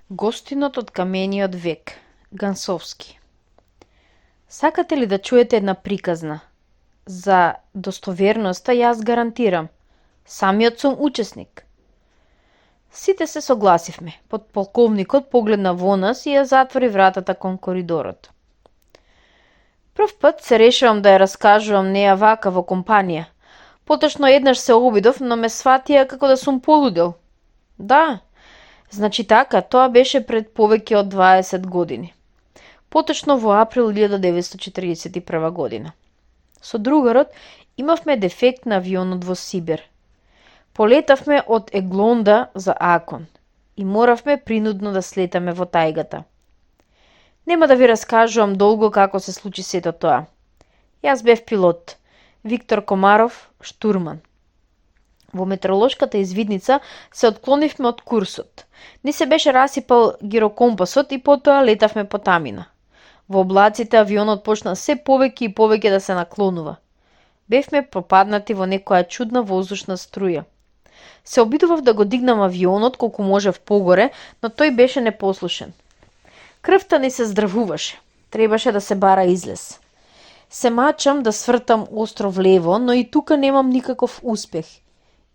Гостинот од камениот век, Гансовски. Сакате ли да чуете една приказна? За достоверноста јас гарантирам. Самиот сум учесник. Сите се согласивме. Подполковникот погледна во нас и ја затвори вратата кон коридорот. Прв пат се решавам да ја раскажувам неа вака во компанија. Поточно еднаш се обидов, но ме сватија како да сум полудел. Да, значи така, тоа беше пред повеќе од 20 години. Поточно во април 1941 година. Со другарот имавме дефект на авионот во Сибир. Полетавме од Еглонда за Акон и моравме принудно да слетаме во тајгата. Нема да ви раскажувам долго како се случи сето тоа. Јас бев пилот, Виктор Комаров, штурман. Во метеоролошката извидница се отклонивме од курсот. Ни се беше расипал гирокомпасот и потоа летавме по тамина. Во облаците авионот почна се повеќе и повеќе да се наклонува. Бевме пропаднати во некоја чудна воздушна струја. Се обидував да го дигнам авионот колку можев погоре, но тој беше непослушен. Крвта ни се здравуваше. Требаше да се бара излез. Се мачам да свртам остро влево, но и тука немам никаков успех.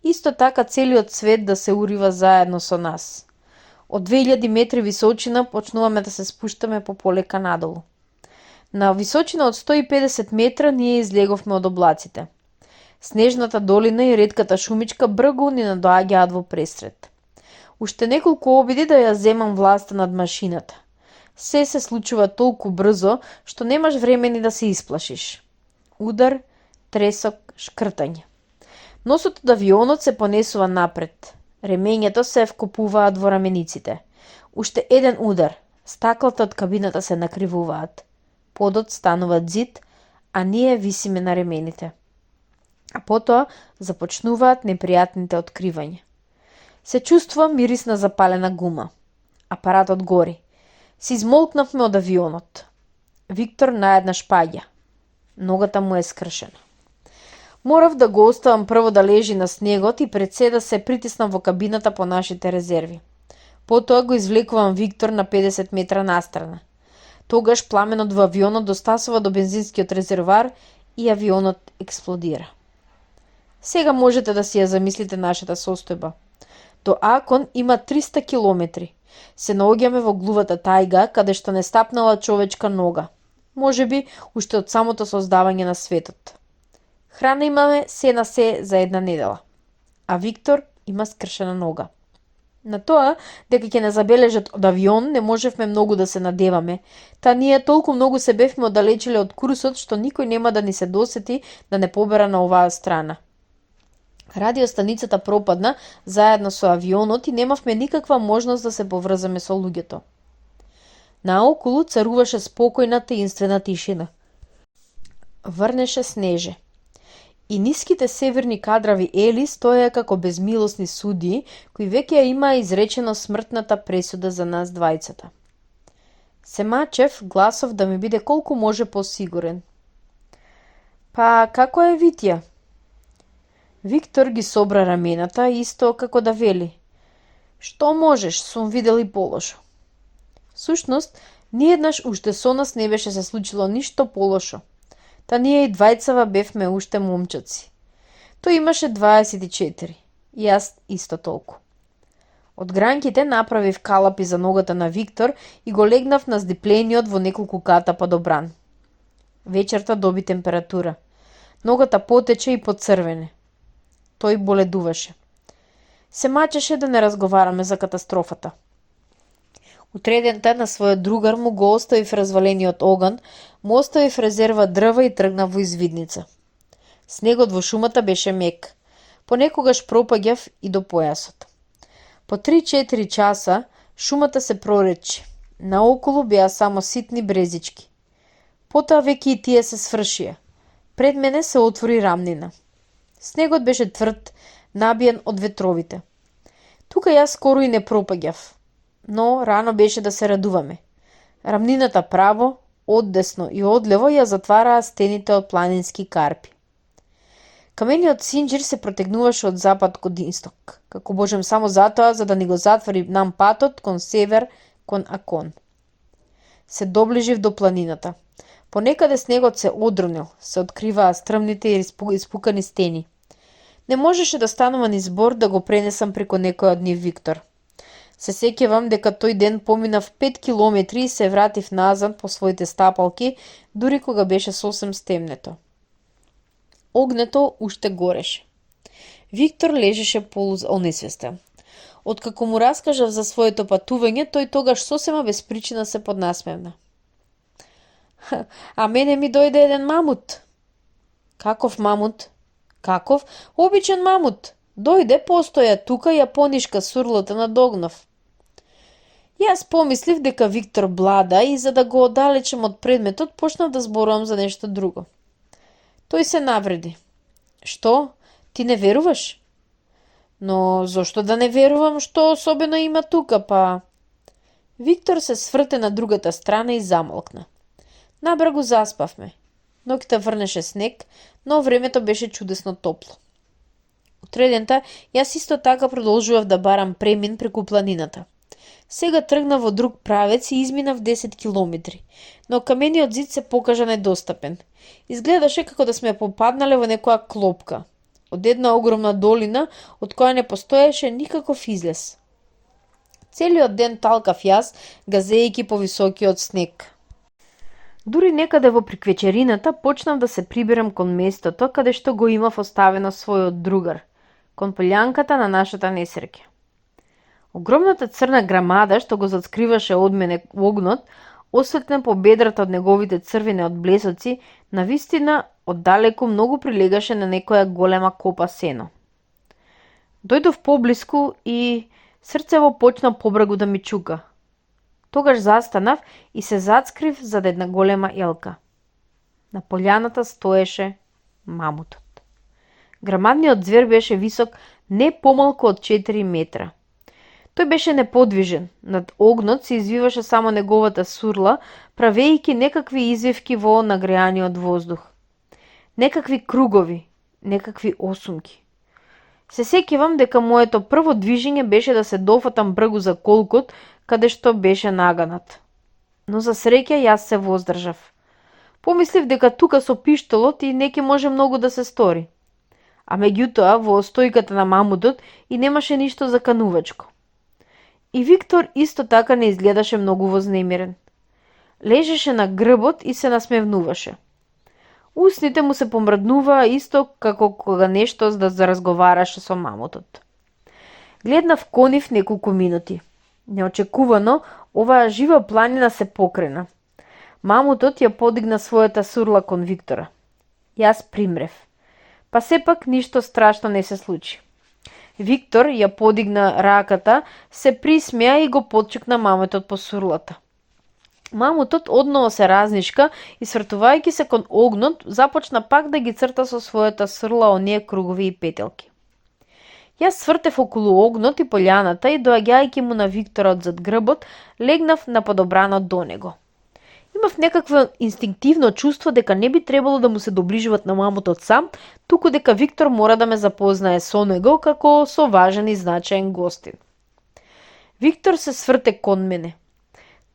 Исто така целиот свет да се урива заедно со нас. Од 2000 метри височина почнуваме да се спуштаме по полека надолу. На височина од 150 метра ние излеговме од облаците. Снежната долина и ретката шумичка бргу ни надоаѓаат во пресред. Уште неколку обиди да ја земам власта над машината. Се случува толку брзо, што немаш време ни да се исплашиш. Удар, тресок, шкртање. Носот од авионот се понесува напред. Ремењето се вкопуваат во рамениците. Уште еден удар. Стаклата од кабината се накривуваат. Подот станува зид, а ние висиме на ремените. А потоа започнуваат непријатните откривања. Се чувствува мирис на запалена гума. Апаратот гори. Се измолкнавме од авионот. Виктор наеднаш паѓа. Ногата му е скршена. Морав да го оставам прво да лежи на снегот и пред се да се притиснам во кабината по нашите резерви. Потоа го извлекувам Виктор на 50 метра настрана. Тогаш пламенот во авионот достасува до бензинскиот резервоар и авионот експлодира. Сега можете да си ја замислите нашата состојба. До Акон има 300 километри. Се наоѓаме во глувата тајга, каде што не стапнала човечка нога. Можеби уште од самото создавање на светот. Храна имаме се на се за една недела. А Виктор има скршена нога. На тоа, дека ќе не забележат од авион, не можевме многу да се надеваме. Та ние толку многу се бевме оддалечиле од курсот, што никој нема да ни се досети да не побера на оваа страна. Радиостаницата пропадна заедно со авионот и немавме никаква можност да се поврзаме со луѓето. Наоколу царуваше спокојна таинствена тишина. Врнеше снеже. И ниските северни кадрави ели стоеа како безмилосни судии, кои веќе ја имаа изречено смртната пресуда за нас двајцата. Се мачев гласов да ми биде колку може посигурен. Па, како е Витја? Виктор ги собра рамената, исто како да вели. Што можеш, сум видел и полошо. Сушност, ниеднаш уште со нас не беше се случило ништо полошо. Та ние и двајцава бевме уште момчаци. Тој имаше 24, и јас исто толку. Од гранките направив калапи за ногата на Виктор и го легнав на здиплениот во неколку ката подобран. Вечерта доби температура. Ногата потече и поцрвене. Тој боледуваше. Се мачеше да не разговараме за катастрофата. Утредента на својот другар му го оставив развалениот оган, му оставив резерва дрва и тргнав во извидница. Снегот во шумата беше мек. Понекогаш пропаѓав и до појасот. По 3-4 часа шумата се проречи. Наоколу беа само ситни брезички. Потоа веќе и тие се свршија. Пред мене се отвори рамнина. Снегот беше тврд, набиен од ветровите. Тука јас скоро и не пропаѓав. Но рано беше да се радуваме. Рамнината право, оддесно и одлево ја затвараа стените од планински карпи. Камениот синџир се протегнуваше од запад кон исток, како можем само затоа за да ни го затвори нам патот кон север, кон Акон. Се доближив до планината. Понекаде снегот се одронил, се откриваа стрмните и испукани стени. Не можеше да станува ни збор да го пренесам преку некој од нив Виктор. Се сеќавам дека тој ден поминав 5 километри и се вратив назад по своите стапалки, дури кога беше сосем стемнето. Огнето уште гореше. Виктор лежеше полуонесвестен. Откако му раскажав за своето патување, тој тогаш сосема без причина се поднасмевна. А мене ми дојде еден мамут. Каков мамут? Каков? Обичен мамут. Дојде, постоја тука и ја понишка сурлата на догнав. Јас помислив дека Виктор блада и за да го оддалечам од предметот, почнав да зборувам за нешто друго. Тој се навреди. Што? Ти не веруваш? Но зошто да не верувам, што особено има тука, па... Виктор се сврте на другата страна и замолкна. Набрагу заспавме. Ноќта врнеше снег, но времето беше чудесно топло. Утредента, јас исто така продолжував да барам премин преку планината. Сега тргнав во друг правец и изминав 10 километри, но камениот зид се покажа недостапен. Изгледаше како да сме попаднале во некоја клопка, од една огромна долина, од која не постоеше никаков излез. Целиот ден талкав јас, газејќи по високиот снег. Дури некаде во приквечерината почнав да се прибирам кон местото каде што го имав оставено својот другар, кон полјанката на нашата несреќа. Огромната црна грамада што го заскриваше од мене огнот, осветлен по бедрата од неговите црвени одблесоци, навистина оддалеку многу прилегаше на некоја голема копа сено. Дојдов поблиску и срцево почна побрагу да ми чука. Тогаш застанав и се зацкрив зад една голема елка. На полјаната стоеше мамутот. Грамадниот звер беше висок не помалку од 4 метра. Тој беше неподвижен, над огнот се извиваше само неговата сурла, правејќи некакви извивки во нагреаниот воздух. Некакви кругови, некакви осумки. Се сеќавам дека моето прво движење беше да се дофатам бргу за колкот, каде што беше наганат. Но за среќа јас се воздржав. Помислив дека тука со пиштолот и не ќе може многу да се стори. А меѓутоа во стојката на мамутот и немаше ништо заканувачко. И Виктор исто така не изгледаше многу вознемирен. Лежеше на грбот и се насмевнуваше. Усните му се помрднуваа исто како кога нешто да заразговараше со мамутот. Гледнав конив неколку минути. Неочекувано, оваа жива планина се покрена. Мамутот ја подигна својата сурла кон Виктора. Јас примрев. Па сепак ништо страшно не се случи. Виктор ја подигна раката, се присмеа и го потчукна мамутот по сурлата. Мамутот одново се разнишка и свртувајќи се кон огнот, започна пак да ги црта со својата сурла оние кругови и петелки. Јас свртев околу огнот и полјаната и доаѓајќи му на Виктора од зад грбот, легнав наподобрано до него. Имав некакво инстинктивно чувство дека не би требало да му се доближуват на мамутот сам, туку дека Виктор мора да ме запознае со него како со важен и значаен гостин. Виктор се сврте кон мене.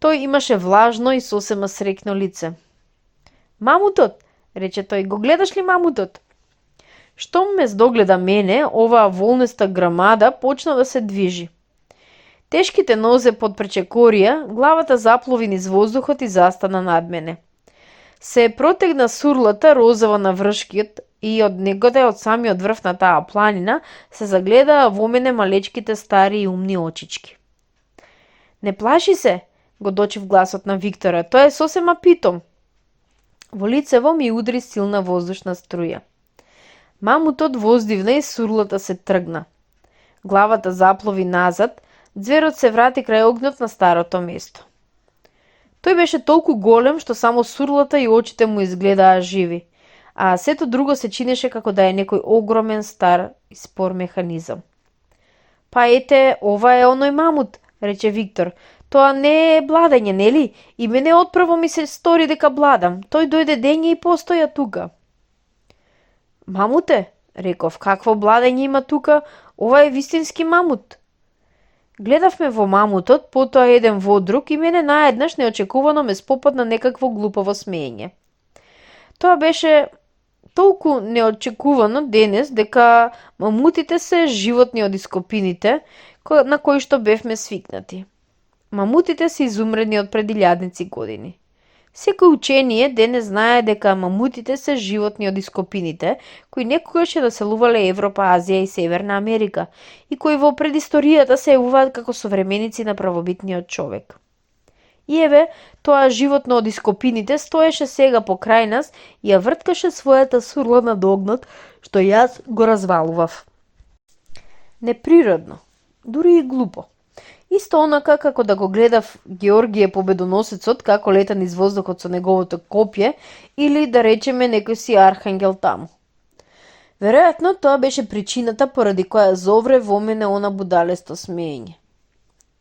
Тој имаше влажно и сосема среќно лице. Мамутот, рече тој, го гледаш ли мамутот? Штом ме здогледа мене, оваа волнеста грамада почна да се движи. Тешките нозе под пречекорија, главата заплови низ воздухот и застана над мене. Се протегна сурлата розова на вршкиот и од негоде од самиот врв на таа планина се загледаа во мене малечките стари и умни очички. Не плаши се, го дочив гласот на Виктора, тоа е сосема питом. Во лицево ми удри силна воздушна струја. Мамутот воздивна и сурлата се тргна. Главата заплови назад, зверот се врати крај огнот на старото место. Тој беше толку голем што само сурлата и очите му изгледаа живи, а сето друго се чинеше како да е некој огромен стар и спор механизам. Па ете, ова е оној мамут, рече Виктор. Тоа не е бладање, нели? И мене отпрво ми се стори дека бладам. Тој дојде дење и постоја тука. Мамуте, Реков, какво бладење има тука, ова е вистински мамут. Гледавме во мамутот, потоа еден во друг и мене наеднаш неочекувано ме спопадна некакво глупаво смеење. Тоа беше толку неочекувано денес дека мамутите се животни од ископините на кои што бевме свикнати. Мамутите се изумрени од пред илјадници години. Секој учение денес знае дека мамутите се животни од ископините, кои некогаш ја населувале Европа, Азија и Северна Америка и кои во предисторијата се јавуваат како современици на правобитниот човек. И еве, тоа животно од ископините стоеше сега покрај нас и ја врткаше својата сурла на огнот, што јас го развалував. Неприродно, дури и глупо. Исто онака како да го гледав Георгије победоносецот како лета низ воздухот со неговото копје или да речеме некој си архангел таму. Веројатно тоа беше причината поради која зовре во мене она будалесто смеење.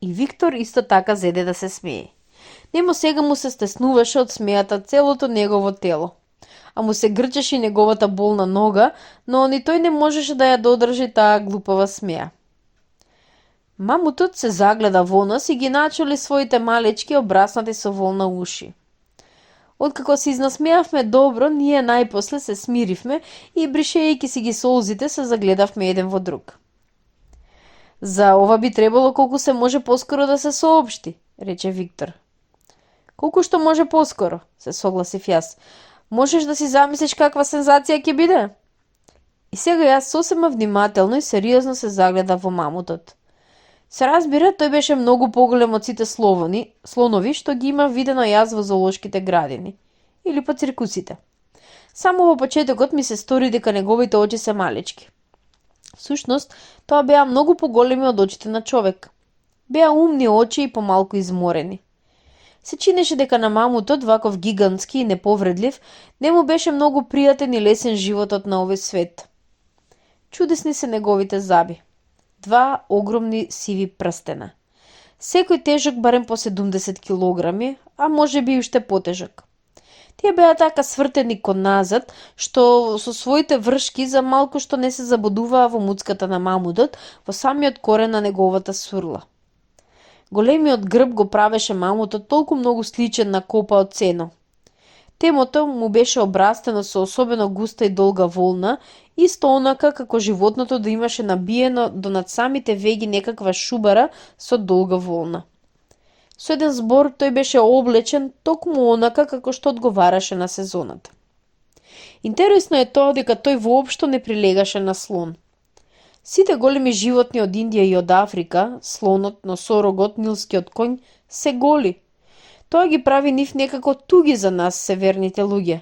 И Виктор исто така зеде да се смее. Нему сега му се стеснуваше од смејата целото негово тело, а му се грчеше неговата болна нога, но ни тој не можеше да ја додржи таа глупава смеја. Мамутот се загледа во нас и ги начули своите малечки обраснати со волна уши. Откако се изнасмеавме добро, ние најпосле се смиривме и бришејќи си ги солзите се загледавме еден во друг. За ова би требало колку се може поскоро да се соопшти, рече Виктор. Колку што може поскоро, се согласив јас. Можеш да си замислиш каква сензација ќе биде? И сега јас сосема внимателно и сериозно се загледав во мамутот. Се разбира, тој беше многу поголем од сите слонови што ги има видено јас во зоолошките градини или по циркусите. Само во почетокот ми се стори дека неговите очи се малечки. Всушност, тоа беа многу поголеми од очите на човек. Беа умни очи и помалку изморени. Се чинеше дека на мамутот, ваков гигантски и неповредлив, не му беше многу пријатен и лесен животот на овој свет. Чудесни се неговите заби. 2 огромни сиви прстена. Секој тежок барем по 70 килограми, а може би и уште потежок. Тие беа така свртени кон назад, што со своите вршки за малку што не се забодуваа во муцката на мамутот, во самиот корен на неговата сурла. Големиот грб го правеше мамутот толку многу сличен на копа од сено. Темото му беше обрастено со особено густа и долга волна, исто онака како животното да имаше набиено до над самите веги некаква шубара со долга волна. Со еден збор тој беше облечен токму онака како што одговараше на сезоната. Интересно е тоа дека тој воопшто не прилегаше на слон. Сите големи животни од Индија и од Африка, слонот, носорогот, нилскиот коњ, се голи. Тоа ги прави нив некако туги за нас, северните луѓе.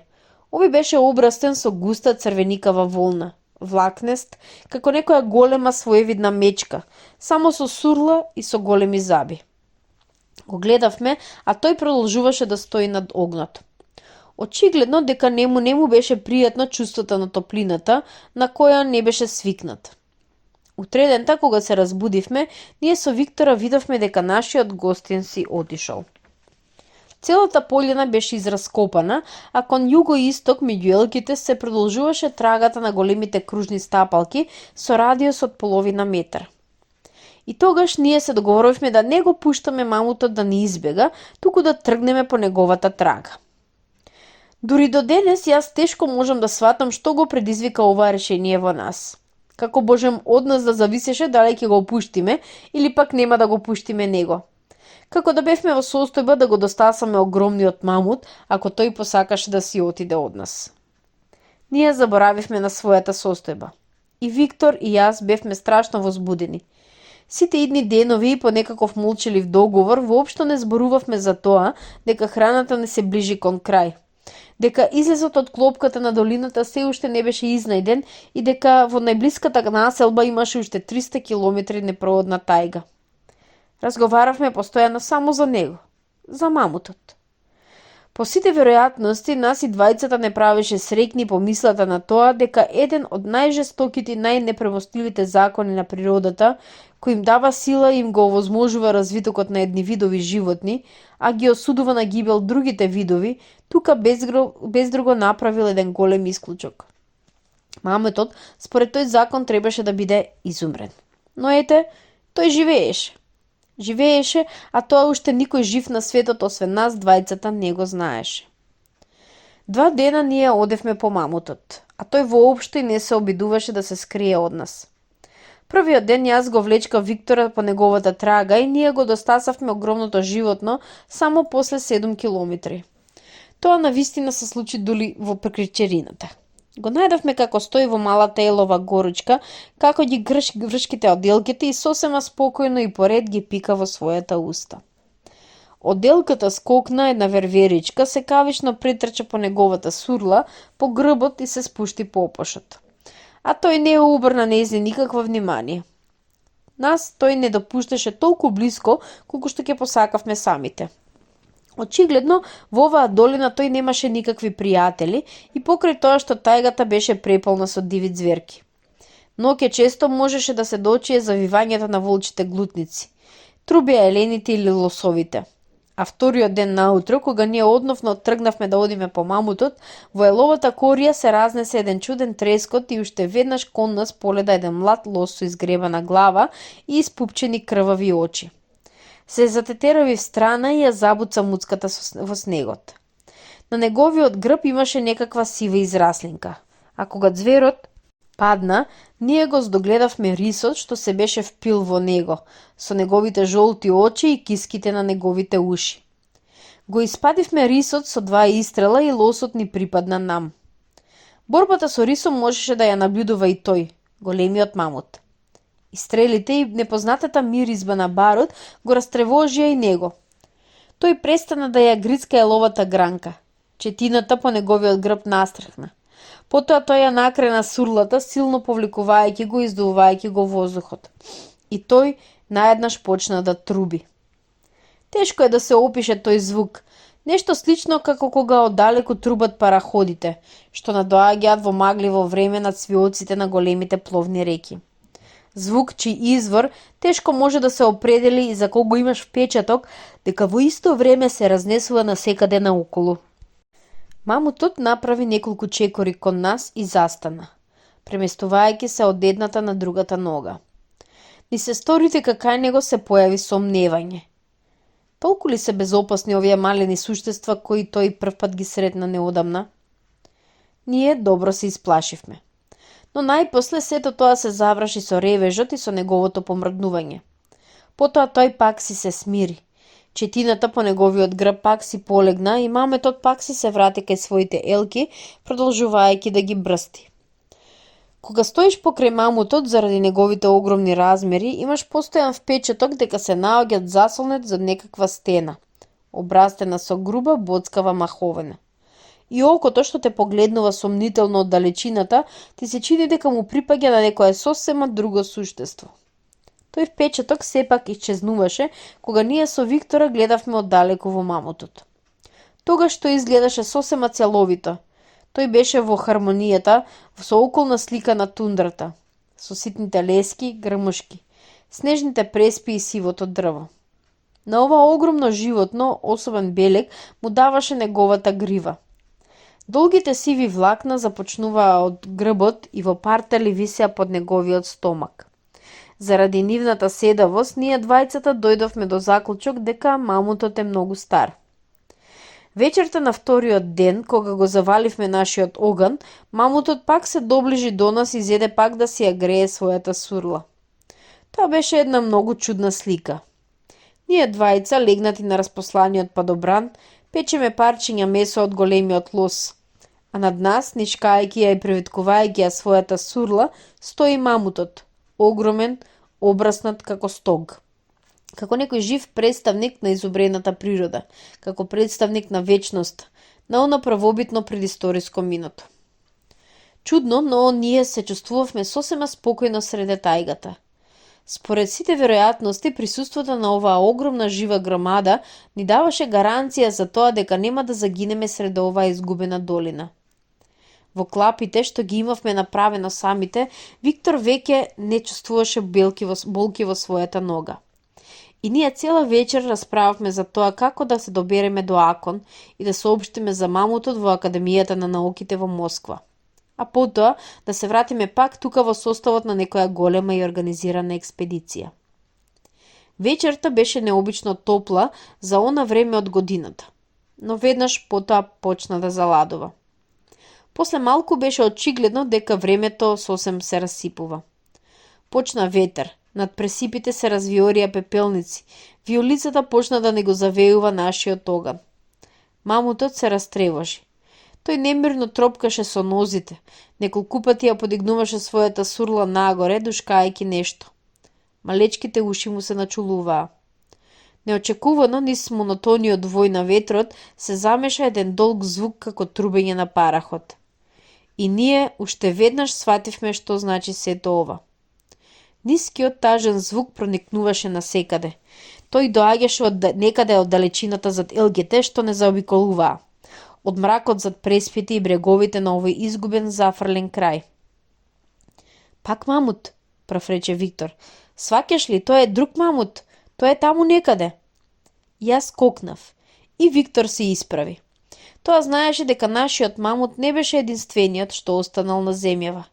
Овој беше обрастен со густа црвеникава волна, влакнест, како некоја голема своевидна мечка, само со сурла и со големи заби. Го гледавме, а тој продолжуваше да стои над огнот. Очигледно дека не му беше пријатно чувството на топлината, на која не беше свикнат. Утредента, кога се разбудивме, ние со Виктора видовме дека нашиот гостин си отишол. Целата полјана беше израскопана, а кон југо-исток меѓу елките се продолжуваше трагата на големите кружни стапалки со радиус од половина метар. И тогаш ние се договоривме да не го пуштаме мамутот да ни избега, туку да тргнеме по неговата трага. Дури до денес јас тешко можам да сватам што го предизвика ова решение во нас. Како можем од нас да зависеше дали ќе го пуштиме или пак нема да го пуштиме него. Како да бевме во состојба да го достасаме огромниот мамут, ако тој посакаше да си отиде од нас. Ние заборавивме на својата состојба. И Виктор и јас бевме страшно возбудени. Сите идни денови по некаков молчелив договор воопшто не зборувавме за тоа дека храната не се ближи кон крај, дека излезот од клопката на долината се уште не беше изнајден и дека во најблиската населба имаше уште 300 километри непроводна тајга. Разговаравме постојано само за него, за мамутот. По сите веројатности, нас и двајцата не правеше среќни помислата на тоа дека еден од најжестоките и најнепремостливите закони на природата, кој им дава сила и им го овозможува развитокот на едни видови животни, а ги осудува на гибел другите видови, тука без друго направил еден голем исклучок. Мамутот, според тој закон, требаше да биде изумрен. Но ете, тој живееше. Живееше, а тоа уште никој жив на светот, освен нас двајцата, не го знаеше. 2 дена ние одевме по мамутот, а тој воопшто и не се обидуваше да се скрие од нас. Првиот ден јас го влечка Виктора по неговата трага и ние го достасавме огромното животно само после 7 километри. Тоа навистина се случи дури во прекричерината. Го најдовме како стои во малата елова горучка, како ги вршките оделките и сосема спокојно и поред ги пика во својата уста. Оделката скокна една верверичка, се кавично претрча по неговата сурла, по грбот и се спушти по опошот. А тој не обрна нејзин никакво внимание. Нас тој не допушташе толку блиско, колку што ќе посакавме самите. Очигледно, во оваа долина тој немаше никакви пријатели и покрај тоа што тајгата беше преполна со диви зверки. Ноќе често можеше да се дочие завивањето на волчите глутници, трубија елените или лосовите. А вториот ден наутро, кога ние одновно тргнавме да одиме по мамутот, во еловата корија се разнесе еден чуден трескот и уште веднаш кон нас поледа еден млад лос со изгребана глава и испупчени крвави очи. Се затетерови в страна и ја забуца муцката во снегот. На неговиот грб имаше некаква сива израслинка, а кога зверот падна, ние го здогледавме рисот што се беше впил во него, со неговите жолти очи и киските на неговите уши. Го испадивме рисот со 2 истрела и лосот ни припадна нам. Борбата со рисом можеше да ја наблюдува и тој, големиот мамут. И стрелите и непознатата миризба на барут го растревожија и него. Тој престана да ја грицка еловата гранка. Четината по неговиот грб настрахна. Потоа тој ја накрена сурлата, силно повлекувајќи го и издувајќи го воздухот. И тој наеднаш почна да труби. Тешко е да се опише тој звук. Нешто слично како кога оддалеку трубат параходите, што надоаѓаат во магливо време над свиоците на големите пловни реки. Звук чиј извор тешко може да се определи и за кого имаш впечаток дека во исто време се разнесува насекаде наоколу. Мамутот направи неколку чекори кон нас и застана, преместувајќи се од едната на другата нога. Ни се стори дека кај него се појави сомневање. Толку ли се безопасни овие малени суштества кои тој првпат ги сретна неодамна? Ние добро се исплашивме. Но најпосле сето тоа се заврши со ревежот и со неговото помрднување. Потоа тој пак си се смири. Четината по неговиот грб пак си полегна и маметот пак си се врати кај своите елки, продолжувајќи да ги брсти. Кога стоиш покрај мамутот заради неговите огромни размери, имаш постојан впечаток дека се наоѓат заслонет за некаква стена, обрастена со груба боцкава маховина. И окото што те погледнува сомнително од далечината, ти се чини дека му припаѓа на некое сосема друго суштество. Тој впечаток сепак исчезнуваше кога ние со Виктора гледавме оддалеку во мамутот. Тогаш тој изгледаше сосема целовито. Тој беше во хармонијата, со околна слика на тундрата, со ситните лески, грмушки, снежните преспи и сивото дрво. На ова огромно животно, особен белег, му даваше неговата грива. Долгите сиви влакна започнуваа од грбот и во партали висеа под неговиот стомак. Заради нивната седавост, ние двајцата дојдовме до заклучок дека мамутот е многу стар. Вечерта на вториот ден, кога го заваливме нашиот оган, мамутот пак се доближи до нас и зеде пак да си ја грее својата сурла. Тоа беше една многу чудна слика. Ние двајца, легнати на распосланиот падобран, печеме парчиња месо од големиот лос, а над нас, нишкајќи ја и привиткувајќи ја својата сурла, стои мамутот, огромен, обраснат како стог. Како некој жив представник на изобрената природа, како представник на вечност, на она првобитно предисториско миното. Чудно, но ние се чувствувавме сосема спокојно среде тајгата. Според сите веројатности, присуството на оваа огромна жива громада ни даваше гаранција за тоа дека нема да загинеме среде оваа изгубена долина. Во клапите што ги имавме направено самите, Виктор веќе не чувствуваше болки во својата нога. И ние цела вечер расправавме за тоа како да се добереме до Акон и да соопштиме за мамутот во Академијата на науките во Москва. а потоа да се вратиме пак тука во составот на некоја голема и организирана експедиција. Вечерта беше необично топла за она време од годината, но веднаш потоа почна да заладува. После малку беше очигледно дека времето сосем се расипува. Почна ветер, над пресипите се развиорија пепелници, виолицата почна да не го завеува нашиот оган. Мамутот се растревожи. Тој немирно тропкаше со нозите, неколку пати ја подигнуваше својата сурла нагоре, душкајќи нешто. Малечките уши му се начулуваа. Неочекувано, низ монотониот вој на ветрот, се замеша еден долг звук како трубење на параход. И ние уште веднаш свативме што значи сето ова. Нискиот тажен звук проникнуваше насекаде. Тој доаѓаше од некаде од далечината зад елгите што не заобиколуваа, од мракот зад преспите и бреговите на овој изгубен зафрлен крај. Пак мамут, профрече Виктор. Сваќаш ли, тој е друг мамут, тој е таму некаде. Јас скокнав и Виктор се исправи. Тоа знаеше дека нашиот мамут не беше единствениот што останал на земјава.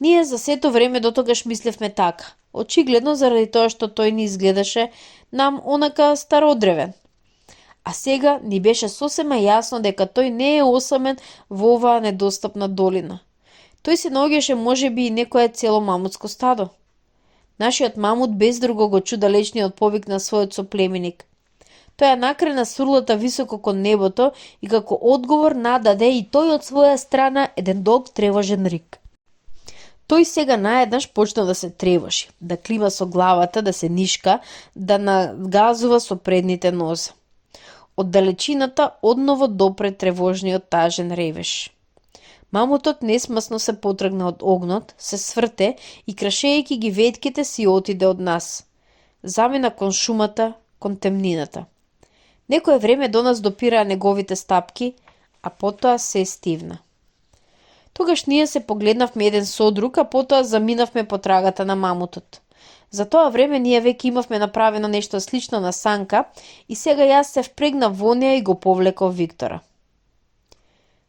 Ние за сето време дотогаш мислевме така, очигледно заради тоа што тој ни изгледаше нам онака стародревен. А сега ни беше сосема јасно дека тој не е осамен во оваа недостапна долина. Тој се наоѓаше можеби и некое цело мамутско стадо. Нашиот мамут без друго го чу далечниот повик на својот соплеменик. Тој ја накрена сурлата високо кон небото и како одговор нададе и тој од своја страна еден долг тревожен рик. Тој сега наеднаш почна да се тревожи, да клима со главата, да се нишка, да нагазува со предните нозе. Од далечината одново допре тревожниот тажен ревеш. Мамутот несмасно се потргна од огнот, се сврте и крашејќи ги ветките си отиде од нас. Замина кон шумата, кон темнината. Некое време до нас допираа неговите стапки, а потоа се стивна. Тогаш ние се погледнавме еден со друг, а потоа заминавме по трагата на мамутот. За тоа време ние веќе имавме направено нешто слично на санка и сега јас се впрегнав во неа и го повлеков Виктора.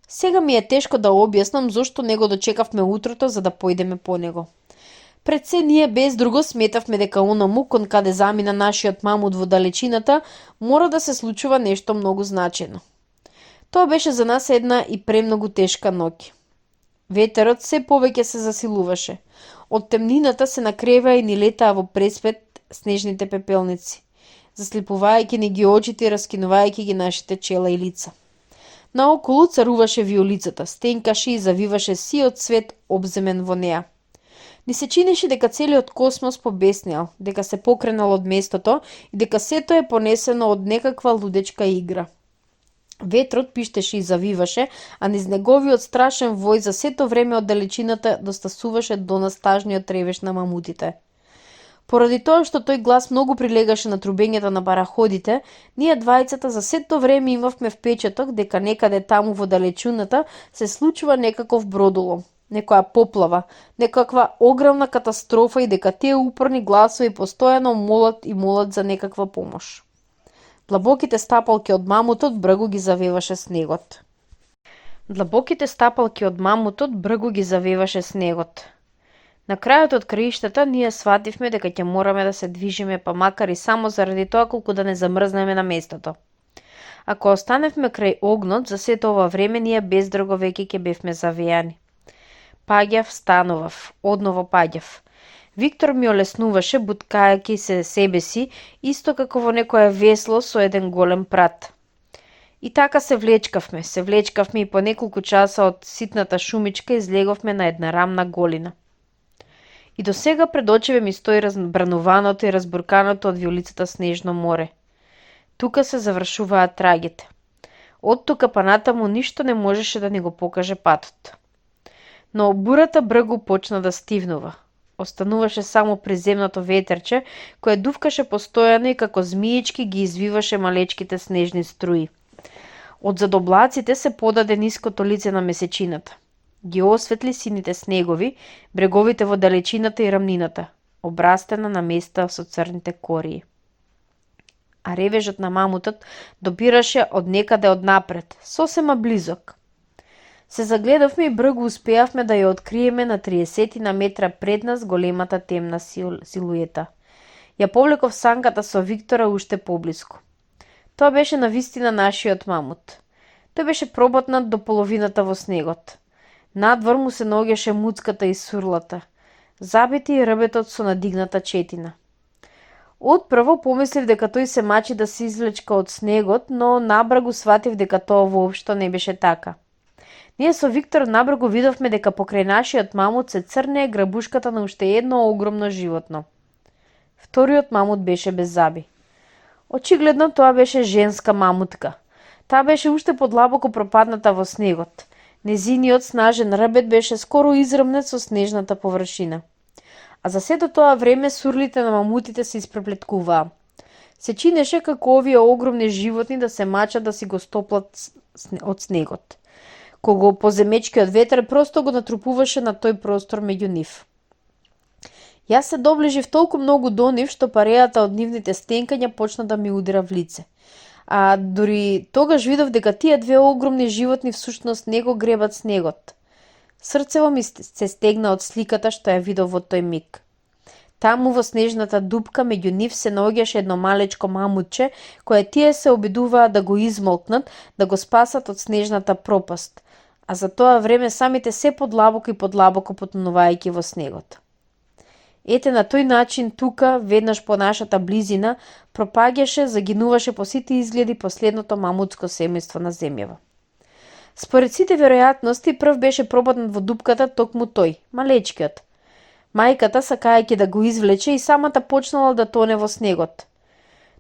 Сега ми е тешко да објаснам зошто не го дочекавме утрото за да појдеме по него. Пред се ние без друго сметавме дека онаму кон каде замина нашиот мамут во далечината мора да се случува нешто многу значено. Тоа беше за нас една и премногу тешка ноќ. Ветерот се повеќе се засилуваше. Од темнината се накрева и ни летаа во преспет снежните пепелници, заслепувајќи ни ги очите и раскинувајќи ги нашите чела и лица. Наоколу царуваше виолицата, стенкаше и завиваше сиот свет обземен во неа. Ни се чинеше дека целиот космос побеснел, дека се покренал од местото и дека сето е понесено од некаква лудечка игра. Ветрот пиштеше и завиваше, а низ неговиот страшен вој за сето време од далечината достасуваше до нас тажниот ревеш на мамутите. Поради тоа што тој глас многу прилегаше на трубењето на параходите, ние двајцата за сето време имавме впечаток дека некаде таму во далечината се случува некаков бродолом, некоја поплава, некаква огромна катастрофа и дека тие упорни гласови постојано молат за некаква помош. Длабоките стапалки од мамутот бргу ги завеваше снегот. На крајот од краиштата ние свативме дека ќе мораме да се движиме, па макар и само заради тоа колку да не замрзнеме на местото. Ако останевме крај огнот, за сето ова време ние без друго веќе ќе бевме завејани. Паѓав, станував, одново паѓав. Виктор ми олеснуваше, буткајаки се себе си, исто како во некое весло со еден голем прат. И така се влечкавме и по неколку часа од ситната шумичка излеговме на една рамна голина. И до сега пред очеве ми стои разбрануваното и разбурканото од виолицата снежно море. Тука се завршуваат трагите. Од тука па натаму ништо не можеше да ни го покаже патот. Но бурата бргу почна да стивнува. Остануваше само приземното ветерче, кое дувкаше постојано и како змиички ги извиваше малечките снежни струи. Од зад облаците се подаде ниското лице на месечината. Ги осветли сините снегови, бреговите во далечината и рамнината, обрастена на места со црните кории. А ревежот на мамутот допираше од некаде од напред, сосема близок. Се загледавме и бргу успеавме да ја откриеме на 30 на метра пред нас големата темна силуета. Ја повлеков санката со Виктора уште поблиску. Тоа беше навистина нашиот мамут. Тој беше проботнат до половината во снегот. Надвор му се наоѓаше муцката и сурлата, забити и рбетот со надигната четина. Отпрво помислив дека тој се мачи да се извлечка од снегот, но набрагу сватив дека тоа воопшто не беше така. Ние со Виктор набрагу видовме дека покрај нашиот мамут се црнее грабушката на уште едно огромно животно. Вториот мамут беше без заби. Очигледно тоа беше женска мамутка. Таа беше уште подлабоко пропадната во снегот. Незиниот снажен рбет беше скоро изрмнет со снежната површина. А за сето тоа време сурлите на мамутите се испреплеткуваа. Се чинеше како овие огромни животни да се мачат да си го стоплат од снегот. Кога поземечкиот ветер просто го натрупуваше на тој простор меѓу нив. Јас се доближив толку многу до нив што парејата од нивните стенкања почна да ми удира в лице. А дури тогаш видов дека тие две огромни животни всушност не го гребат снегот. Срцево ми се стегна од сликата што ја видов во тој миг. Таму во снежната дупка меѓу нив се наоѓаше едно малечко мамутче, кое тие се обидуваа да го измолкнат, да го спасат од снежната пропаст, а за тоа време самите се подлабоко и подлабоко потонувајќи во снегот. Ете на тој начин тука, веднаш по нашата близина, пропаѓаше, загинуваше по сите изгледи последното мамутско семејство на земјава. Според сите веројатности, прв беше пробатнат во дупката токму тој, малечкиот. Мајката, сакајќи да го извлече, и самата почнала да тоне во снегот.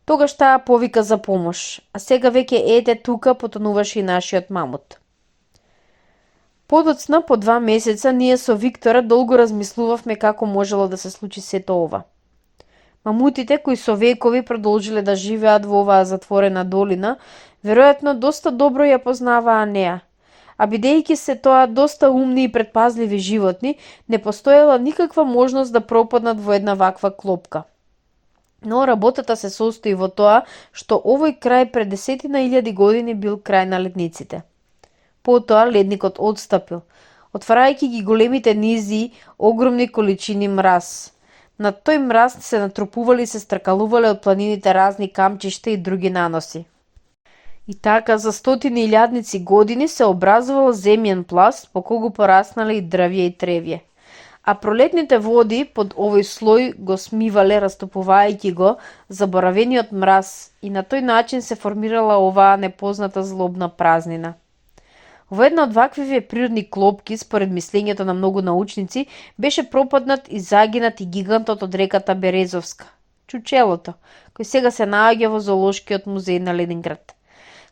Тогаш таа повика за помош, а сега веќе ете тука потонуваше и нашиот мамут. Подоцна, по 2 месеца, ние со Виктора долго размислувавме како можело да се случи сето ова. Мамутите, кои со векови продолжиле да живеат во оваа затворена долина, веројатно доста добро ја познаваа неа, а бидејќи се тоа доста умни и предпазливи животни, не постоела никаква можност да пропаднат во една ваква клопка. Но работата се состои во тоа што овој крај пред 10.000 години бил крај на ледниците. Потоа ледникот отстапил, отварајќи ги големите низи, огромни количини мраз. На тој мраз се натрупували и се стракалувале од планините разни камчишта и други наноси. И така за стотини илјадници години се образувал земјен пласт по кого пораснале и дрвје и тревје. А пролетните води под овој слој го смивале, растопувајќи го заборавениот мраз, и на тој начин се формирала оваа непозната злобна празнина. Во една од ваквиве природни клопки, според мислењето на многу научници, беше пропаднат и загинат и гигантот од реката Березовска, чучелото, кој сега се наоѓа во Зоолошкиот музеј на Ленинград.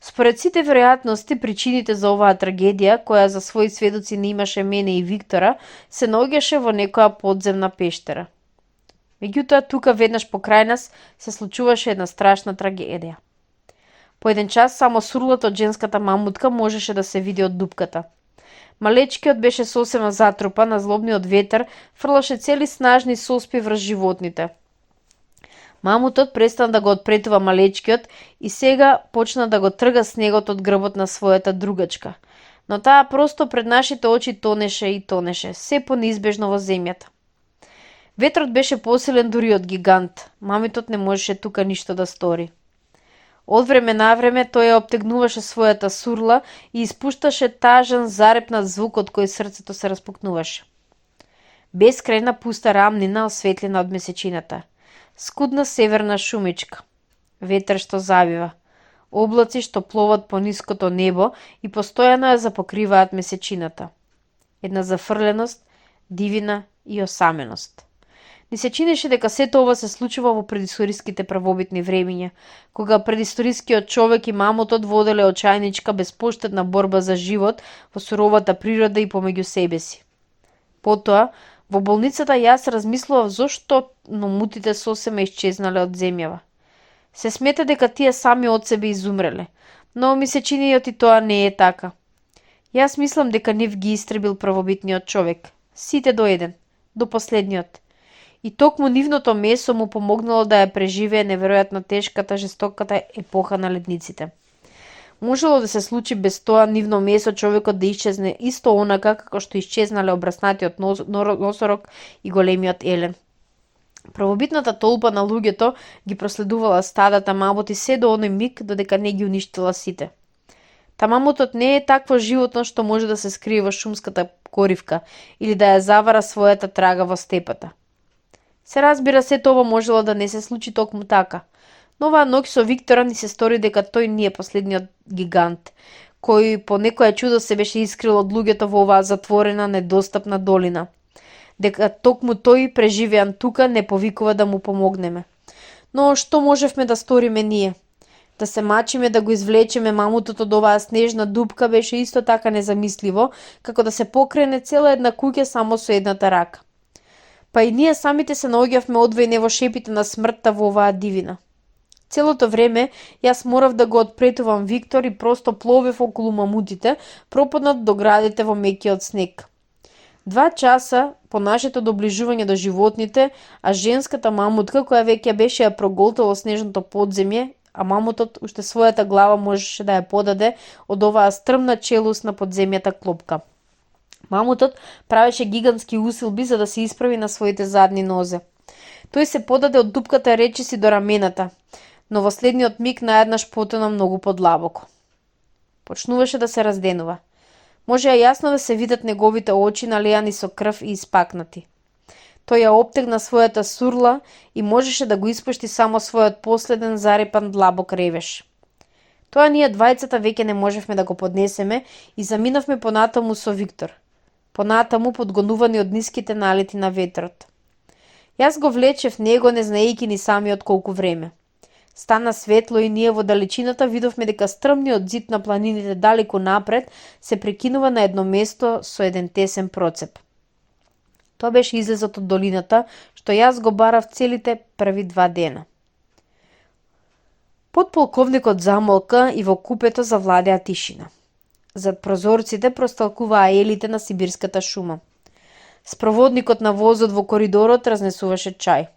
Според сите веројатности, причините за оваа трагедија, која за своји сведоци не имаше мене и Виктора, се наоѓаше во некоја подземна пештера. Меѓутоа, тука веднаш покрај нас се случуваше една страшна трагедија. По еден час само сурлата од женската мамутка можеше да се види од дупката. Малечкиот беше сосема затрупан, а злобниот ветер фрлаше цели снажни соспи врз животните. Мамутот престана да го отпретува малечкиот и сега почна да го трга снегот од грбот на својата другачка. Но таа просто пред нашите очи тонеше и тонеше, се понеизбежно во земјата. Ветрот беше посилен дури од гигант. Мамитот не можеше тука ништо да стори. Од време на време тој ја обтегнуваше својата сурла и испушташе тажен зарепнат звук од кој срцето се распукнуваше. Бескрајна пуста рамнина осветлена од месечината. Скудна северна шумичка. Ветер што завива. Облаци што пловат по ниското небо и постојано ја запокриваат месечината. Една зафрленост, дивина и осаменост. Ни се чинеше дека сето ова се случува во предисториските правобитни времиња, кога предисторискиот човек и мамутот воделе очајничка безпоштедна борба за живот во суровата природа и помеѓу себе си. Потоа, во болницата јас размислував зошто мамутите сосема исчезнале од земјава. Се смета дека тие сами од себе изумреле, но ми се чини и тоа не е така. Јас мислам дека нив ги истребил правобитниот човек, сите до еден, до последниот. И токму нивното месо му помогнало да ја преживее неверојатно тешката, жестоката епоха на ледниците. Можело да се случи без тоа нивно месо човекот да исчезне исто онака како што исчезнале обраснатиот носорог и големиот елен. Правобитната толпа на луѓето ги проследувала стадата мамоти се до оној миг додека не ги уништила сите. Та мамутот не е такво животно што може да се скрие во шумската коривка или да ја завара својата трага во степата. Се разбира, се тоа можело да не се случи токму така. Но оваа ноќ со Виктора ни се стори дека тој не е последниот гигант, кој по некое чудо се беше искрил од луѓето во оваа затворена, недостапна долина. Дека токму тој преживеан тука не повикува да му помогнеме. Но што можевме да сториме ние? Да се мачиме да го извлечеме мамутот од оваа снежна дупка беше исто така незамисливо, како да се покрене цела една куќа само со едната рака. Па и ние самите се наоѓавме одвоени во шепите на смртта во оваа дивина. Целото време јас морав да го отпретувам Виктор и просто пловев околу мамутите, пропаднат до градите во мекиот снег. 2 часа по нашето доближување до животните, а женската мамутка која веќе беше ја проголтала снежното подземје, а мамутот уште својата глава можеше да ја подаде од оваа стрмна челуст на подземјата клопка. Мамутот правеше гигантски усилби за да се исправи на своите задни нозе. Тој се подаде од дупката речиси до рамената, но во следниот миг наеднаш потона многу подлабоко. Почнуваше да се разденува. Можеа јасно да се видат неговите очи налеани со крв и испакнати. Тој ја оптегна својата сурла и можеше да го испушти само својот последен зарепан длабок ревеш. Тоа ние двајцата веќе не можевме да го поднесеме и заминавме понатаму со Виктор. Понатаму подгонувани од ниските налети на ветрот. Јас го влечев него не знаејќи ни самиот колку време. Стана светло и ние во далечината видовме дека стрмниот зид на планините далеку напред се прекинува на едно место со еден тесен процеп. Тоа беше излезот од долината, што јас го барав целите први 2 дена. Подполковникот замолка и во купето завладеа тишина. Зад прозорците просталкуваа елите на сибирската шума. Спроводникот на возот во коридорот разнесуваше чај.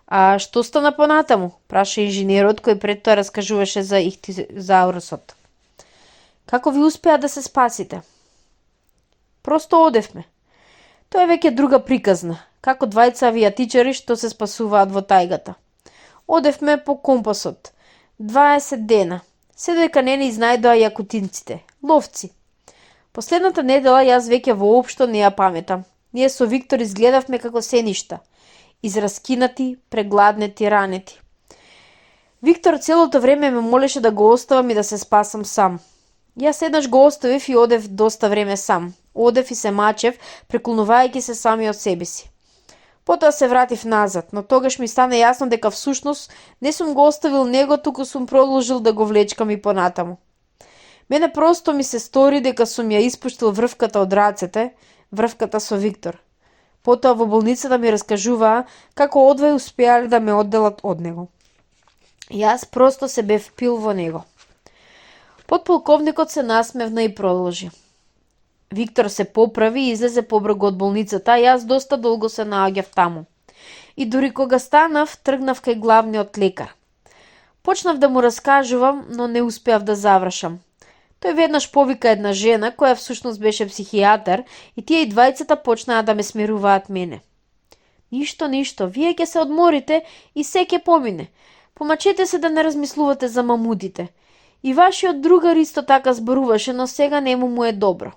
А што стана понатаму? Праша инженерот кој пред тоа раскажуваше за ихтизаурусот. Како ви успеа да се спасите? Просто одевме. Тоа е веќе друга приказна, како двајца авијатичари што се спасуваат во тајгата. Одевме по компасот. 20 дена. Се додека не ни изнајдоа јакутинците, ловци. Последната недела јас веќе воопшто не ја паметам. Ние со Виктор изгледавме како сеништа. Израскинати, прегладнети, ранети. Виктор целото време ме молеше да го оставам и да се спасам сам. Јас еднаш го оставив и одев доста време сам. Одев и се мачев, преклонувајќи се сами од себе си. Потоа се вратив назад, но тогаш ми стана јасно дека всушност не сум го оставил него, туку сум продолжил да го влечкам и понатаму. Мене просто ми се стори дека сум ја испуштил врвката од рацете, врвката со Виктор. Потоа во болницата ми раскажуваа како одвај успеале да ме одделат од него. Јас просто се бев пил во него. Подполковникот се насмевна и продолжи. Виктор се поправи и излезе побргу од болницата, а јас доста долго се наоѓав таму. И дури кога станав, тргнав кај главниот лекар. Почнав да му раскажувам, но не успеав да завршам. Тој веднаш повика една жена, која всушност беше психијатар, и тие и двајцата почнаа да ме смируваат мене. Ништо, вие ќе се одморите и се ќе помине. Помачете се да не размислувате за мамудите. И вашиот другар исто така зборуваше, но сега нему му е добро.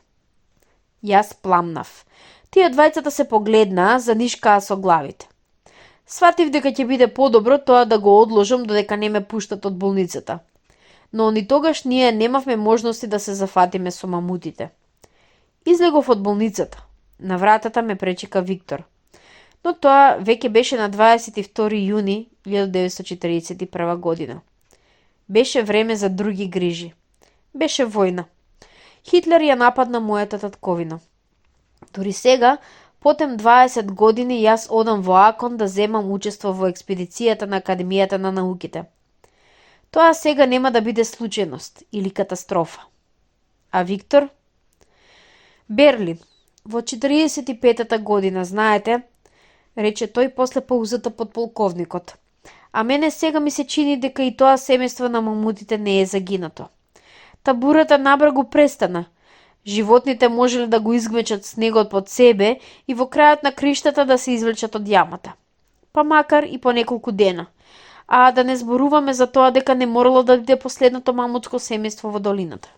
Јас пламнав. Тие двајцата се погледнаа, занишкаа со главите. Сватив дека ќе биде подобро тоа да го одложам додека не ме пуштат од болницата. Но ни тогаш ние немавме можности да се зафатиме со мамутите. Излегов од болницата. На вратата ме пречека Виктор. Но тоа веќе беше на 22 јуни 1941 година. Беше време за други грижи. Беше војна. Хитлер ја нападна мојата татковина. Дори сега, потем 20 години, јас одам во Акон да земам учество во експедицијата на Академијата на науките. Тоа сега нема да биде случајност или катастрофа. А Виктор? Берлин. Во 45-та година, знаете, рече тој после паузата подполковникот. А мене сега ми се чини дека и тоа семејство на мамутите не е загинато. Табурата набрзо престана. Животните можеле да го изгмечат снегот под себе и во крајот на криштата да се извлечат од јамата. Па макар и по неколку дена. А да не зборуваме за тоа дека не морало да биде последното мамутско семејство во долината.